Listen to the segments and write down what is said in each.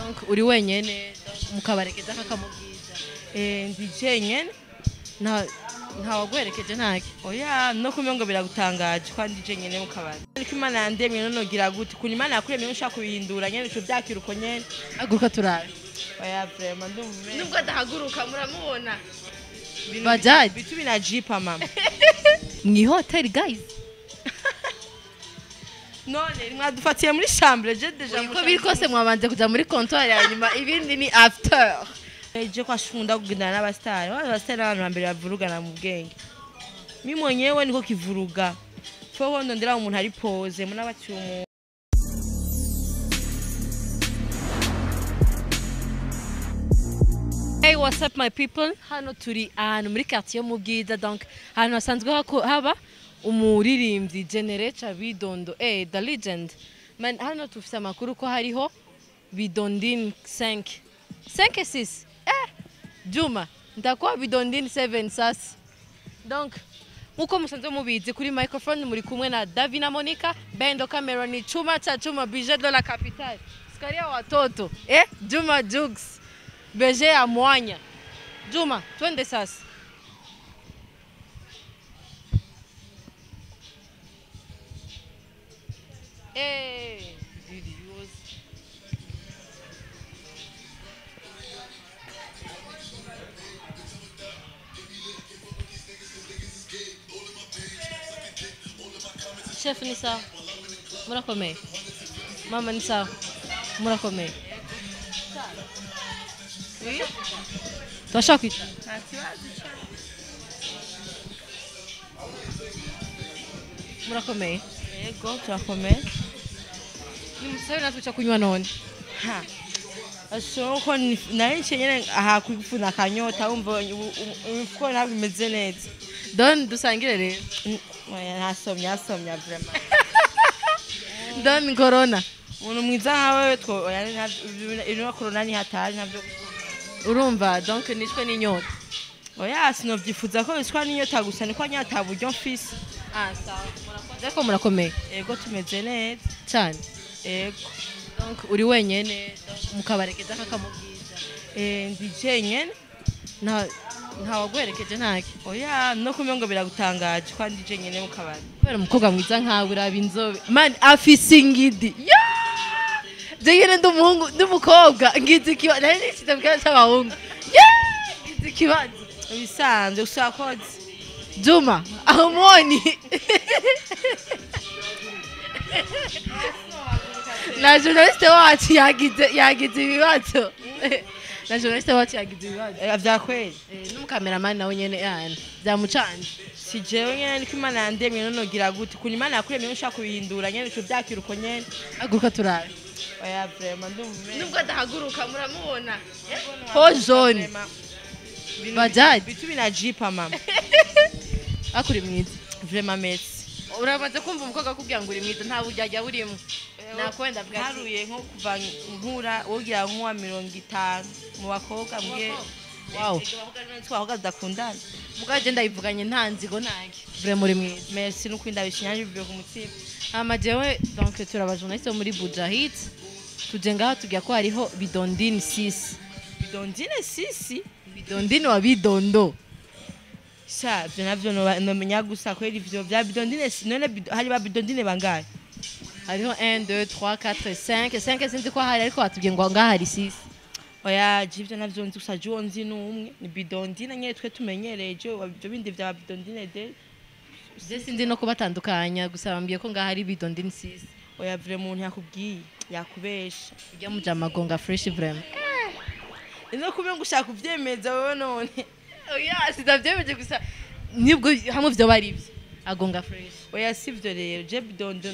Donc uri wenyene mukabarekeza kakamubwiza? Ndi jenyene. Nta waguherekeje ntake? Oya, no kumwe ngo biragutangaje ko ndi jenyene mu kabari. Ariko Imana yandemye none ugira gute? Kuntu Imana yakuremye ushaka kubihindura nyene ico vyakira uko nyene. Haguruka turabe. Oya, vraiment ndumva. Nubwo adahaguruka muramubona. Bajaji. Bitu binajipa mama. Mwihoteli guys. None mwadufatiye muri chambre je déjà. Uko biri kose mwabanze kuja muri comptoir ya nyuma, ibindi ni after. Je kwa shunda kugendana n'abastari. Abastari n'abantu ba mbere bavurugana mu bwenge. Mi mwenyewe niko kivuruga. Foho ndondera umuntu ari pose munabatiye umuntu. Hey, what's up my people? Hano turi ahantu muri quartier mu Bwiza, donc ahantu hasanzwe haba umuririmbyi Generator Bidondo, the legend. Man, hano tufise amakuru ko hariho Bidondine 5. 5 et 6. Juma, ndakuwa Bidondine 7 sasa. Donc nkuko musanzwe mubizi kuri microphone muri kumwe na Davina Monica, Bendo Cameron, Chuma cha Chuma, Budget de la capitale. Skaria watoto. Juma Jugs. Beje ya mwanya. Juma, twende sasa. Videos. Chef ni sawa. Murakomeye. Mama ni sawa. Murakomeye. Turashaka kwicara. Nta kibazo. Murakomeye. Yego, turakomeye. Ni musabe natwe uca kunywa none. Ha. Asoko nari nkenye aha kwifuna akanyota wumva imifuko ntabwo imeze neza. Don dusangire rero. Oya, ntasomye asomye vraiment. Don corona. Umuntu mwiza nkawe two oya ntabyo corona ni hatari ntabyo. Urumva donc nishwe n'inyota. Oya, sinovyifuza ko bishwa n'inyota gusa niko nyata buryo mfise. Ah sawa, murakoze ko murakomeye. Yego, tumeze neza cyane. Yego. Donc uri wenyene mukabarekeza kakamubwiza? Ndi jenyene. Nta waguherekeje ntake? Oya, no kumwe ngo biragutangaje ko ndi jenyene mu kabari. Kubera umukobwa mwiza nkawe uraba inzobe. Man afise ingidi. Jenyene ndi umuhungu ndi umukobwa ngize ikibazo nari nishyize mu kibazo cy'abahungu. Ngize ikibazo. Ibisanzwe usakoze. Juma, ahumoni. Na journaliste wacu yagize ibibazo. Na journaliste wacu yagize ibibazo. Vya kweli. N'umukameramani nawe nyene yana. Byamucanje. Si jewe nyene niko Imana yandemye none ugira gute? Kuntu Imana yakuremye ushaka kubihindura nyene ico vyakira uko nyene. Haguruka turabe. Oya, vraiment ndumva. Nubwo adahaguruka muramubona. Ho jaune. Bajaji. Bitu binajipa mama. Akuri mwiza. Vraiment merci. Uramaze kumva umukobwa akubwira ngo uri mwiza nta bujyajya burimo. Nakwenda bwa haruye nko kuva nkura wogira nkuwa 50 mu bakobwa mbwe. Wow. Twahogaz dakundana. Mugaje ndayivuganye nta nzigo nange. Vraiment uri mwiza. Merci nuko ndabishinyanje bivuye ku mutima. Hama jewe donc turaba journaliste muri Bujahit. Tuje ngaha tugiye ko hariho Bidondine 6. Bidondine 6? Bidondine wa Bidondo. Sha, ivyo navyo nomenya gusa kweri ivyo vya Bidondine none hari ba Bidondine bangahe? Hariho 1 2 3 4 5 5 sinzi ko hari ariko batubwiye ngo ngaha hari 6. Oya, ivyo navyo nzi gusa je nzi n'umwe ni Bidondine nyene twe tumenyereje ibyo bindi vya Bidondine de. Je sinzi no kubatandukanya gusa bambwiye ko ngaha hari Bidondine 6. Oya, vraiment umuntu yakubwiye yakubesha. Ujya muja magonga fresh vraiment. Ino kumwe ngo ushaka kuvyemeza wewe none. Oya, sidavyemeje gusa nibwo hamwe vyo bari ivyo. Agonga fresh. Oya, sivyo rero je Bidondo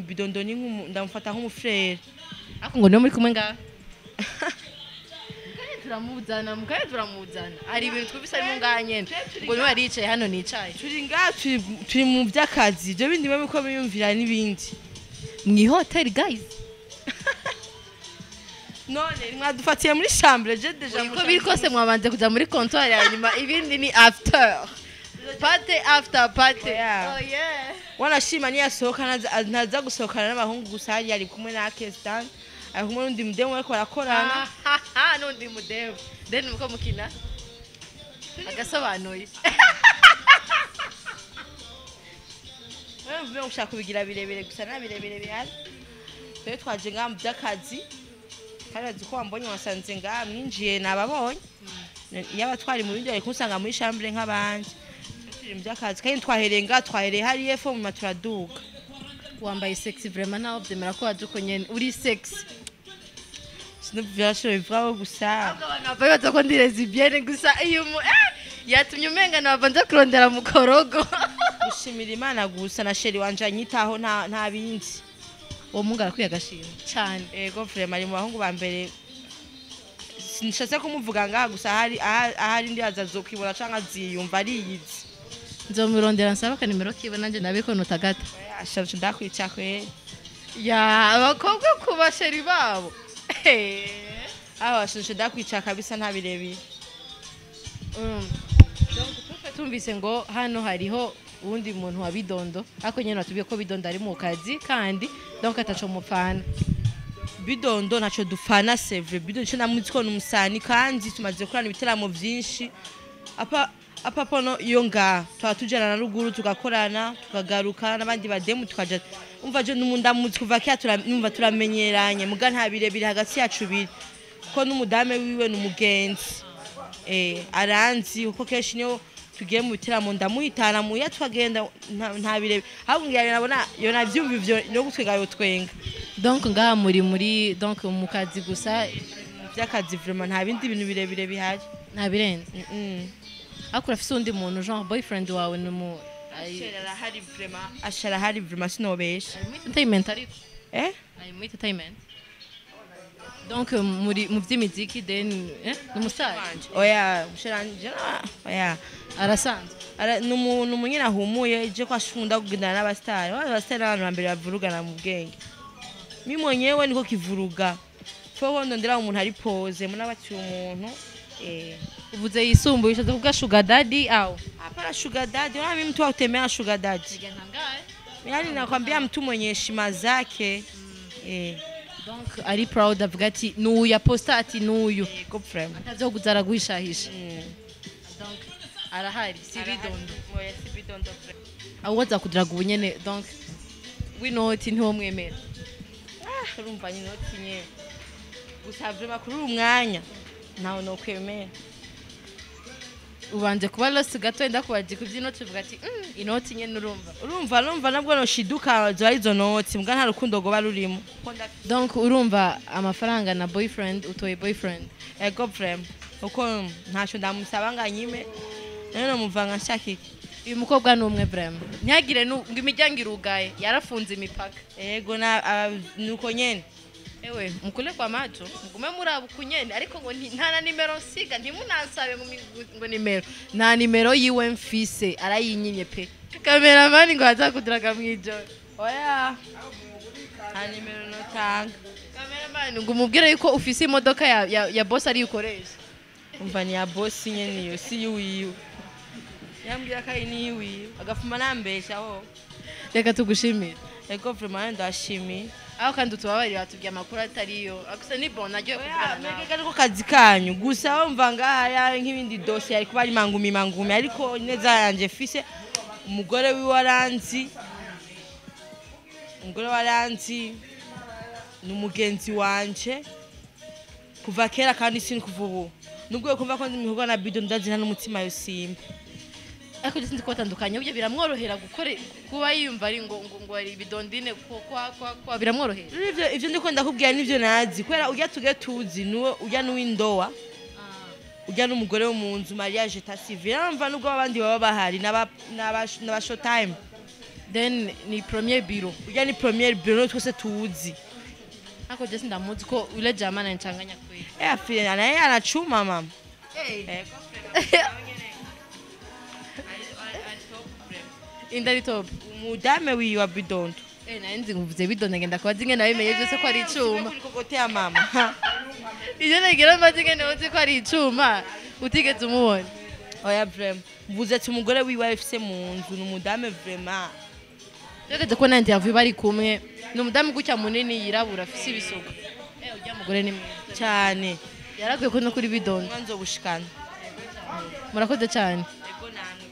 Bidondo ni ndamufata nk'umufrere. Ako ngo niyo muri kumwe ngaha. Turamuzana mukaye turamuzana. Hari ibintu twumvise arimo ngaha nyene. Ngo niwe aricaye hano nicaye. Turi ngaha turi mu by'akazi. Ibyo bindi bamwe ko biyumvira n'ibindi. Mwihoteli guys. None mwadufatiye muri chambre je déjà. Uko biri kose mwabanze kuja muri comptoir ya nyuma ibindi ni after. Party after party. Yeah. Oh yeah. Wanashima niyasohoka ntaza gusohokana n'abahungu gusa hari ari kumwe na Kestan. Ari kumwe n'undi mudemu bariko barakorana. N'undi mudemu then muko mukina agasobanuye. Wewe mvume ushaka kubigira birebire gusa, nta birebire bihari. Rero twaje ngaha mu by'akazi, kandi bazi ko wambonye, wasanze ngaha mwinjiye nababonye. Iyo twari mu bindi bari kunsanga muri chambre nk'abandi. Turi mu by'akazi kandi twahereye ngaha, twahereye hariya epfo, mu turaduka. Wambaye sexy vraiment, nawe byemera ko waje uko nyene uri sexy. Sinavyashoboye bivaho gusa. Ahubwo abantu bava bibaza ko ndi lesbienne gusa, iyo yatumye umenga nabava nza kurondera mu korogo. Gushimira Imana gusa na chéri wanje anyitaho, nta bindi. Uwo mungu arakwiye agashimwe cyane. Ego vraiment, ari mu bahungu ba mbere. Sinishatse kumuvuga ngaha gusa, ahari ahari ndi azazokwibona canke aziyumva ariyizi. Nzomurondera nsaba akanimero kiwe nanjye nabe ko notagata. Ashaje ndakwica kweri. Ya abakobwa ku ba chéri babo. Aho ashaje ndakwica kabisa, nta birebire. Donc tufe tumvise ngo hano hariho uwundi muntu wa Bidondo, ariko nyene watubwiye ko Bidondo ari mu kazi kandi donc ataco mupfana. Bidondo ntaco dupfana, c'est vrai. Bidondo ico namuzi ko ni umusani, kandi tumaze gukorana ibiteramo vyinshi. Apa apa pono iyo ngaha twaba tujana na ruguru tugakorana, tukagaruka n'abandi bademu tukaja. Umva, je n'umundamuzi kuva kera, numva turamenyeranye, muga nta birebire hagati yacu biri, kuko n'umudame wiwe ni umugenzi, aranzi kuko kenshi niyo tugiye mu biteramo ndamuhitana muya tukagenda, nta birebire. Ahubwo ngira nabona yo navyumva ivyo no gutwenga yotwenga. Donc ngaha muri donc mu kazi gusa. Vy'akazi vraiment, nta bindi bintu birebire bihari. Nta birenze. Mm. Ariko urafise uwundi muntu, genre boyfriend wawe ni mu Arahari vraiment, arahari vraiment, sinobesha. Ari muri entertainment ariko? Eh. Ari muri entertainment, donc muri mu vy'imiziki, then ni umustar? Oya, musheranje oya. Arasanzwe? Ni umuntu nyine ahumuye, je ko ashunda kugendana n'abasitari. Abasitari n'abantu ba mbere bavurugana mu bwenge. Mi mwenyewe niko kivuruga fo ndondera umuntu ari posé, munabaciye umuntu. Uvuze yisumbuye, ushatse kuvuga sugar daddy au? Hapana sugar daddy, wala mimi mtu wa kutembea sugar daddy. Yaani nakwambia mtu mwenye heshima zake. Donc ari proud, avuga ati nuyu aposta ati nuyu. Yego vraiment. Atavyo kuza araguhishahisha. Donc arahari, si Bidondo? Oya, si Bidondo vraiment. Aho waza kudiraga ubu nyene, donc w'inoti ntiwomwemera? Ah, urumva ni inoti nyene gusa vraiment, kuri uyu mwanya ntawe nokwemera. Ubanje kuba lost gato, wenda kubaje ku by'inoti uvuga ati inoti nyene urumva." Urumva nabwo noshiduka ziba ari izo noti, mbwa nta rukundo rwoba rurimo. Donc urumva amafaranga na boyfriend, utoye boyfriend. Ego vraiment, kuko ntacyo ndamusaba ngo anyime, rero nomuvanga nshaka iki? Uyu mukobwa ni umwe vraiment, ntihagire ngo imiryango irugaye, yarafunze imipaka. Ego na nuko nyene. Ewe mukule kwa macho, mugume muraba ukunyene, ariko ngo nta na nimero nsiga, ntimunansabe ngo ngo nimero, nta nimero yiwe mfise, arayinyimye pe. Kameramani ngo aza kuduraga mwijoro. Oya, nta nimero notanga. Kameramani ngo umubwire yuko ufise imodoka ya boss ariyo ukoresha. Umva, ni ya bosi nyene iyo, si yiwiwe. Yambwira ko ari niyiwiwe, agafuma nambesha ho. Reka tugushimire. Ego vraiment, ndashimiye. Aho kandi utubabarire, watubwiye amakuru atariyo, gusa ni bon, nagiye kuvugana nawe. Mwebwe ariko kazi kanyu gusa, wumva ngaha yari nk'ibindi dosiye ariko bari mangumi mangumi, ariko neza yanje fise umugore wiwe aranzi, umugore waranzi, ni umugenzi wanje kuva kera, kandi sini kuva ubu, nubwo kumva ko ndi mihuga na Bido, ndazina n'umutima yo simba. Ariko sinzi ko batandukanye, burya biramworohera gukora kuba yiyumva ari ngo ari bidondine ko kwa biramworohera. Rero ivyo ndiko ndakubwira nivyo nazi, kubera urya tuge tuzi nuwe urya n'uwindoa, urya n'umugore wo mu nzu, mariage état civil. Mva nubwo abandi baba bahari n'aba showtime. Then ni premier bureau. Urya ni premier bureau twese tuzi. Ariko je sindamuzi ko ule jamaa ananichanganya kweli. Eh, afile naye anachuma mama. Inda ari top. Umudame wiwe wa Bidondo. Eh, nari nzi nguvuze Bidondo, ngenda kubaza ingene nabimenye byose ko ari icuma. Kurikogotea mama. Iyo nagira mbaza ingene uzi ko ari icuma utigeze umubona. Oya vraiment, mvuze ati umugore wiwe afise mu nzu ni umudame vraiment. Tugeze kubona interview bari kumwe, ni umudamu gutya munini yirabura afise ibisuko. Ujya mugore ni mwiza. Cyane. Yarakwiye ko no kuri Bidondo. Mwanzo bushikana. Murakoze cyane. Ego, namwe.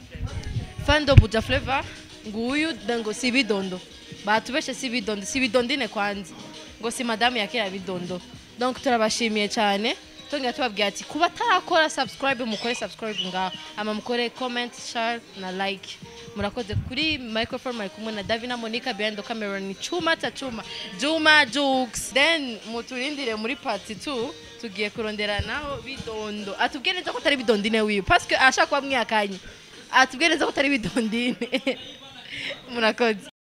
Fando Buja Flavor nguyu da, ngo si Bidondo, batubeshe, si Bidondo, si Bidondine kwanza, ngo si madamu ya kera Bidondo. Donc turabashimiye cyane, tongera tubabwira ati kuba atarakora subscribe, mukore subscribe ngaho, ama mukore comment, share na like. Murakoze. Kuri microphone mwari kumwe na Davina Monica, behind the camera ni Chuma ta Chuma Juma Jux. Then muturindire muri part 2, tugiye kurondera naho Bidondo atubwiye neza ko atari Bidondine wiwe, parce que ashaka kuba mwihakanye, atubwiye neza ko atari Bidondine. Murakoze.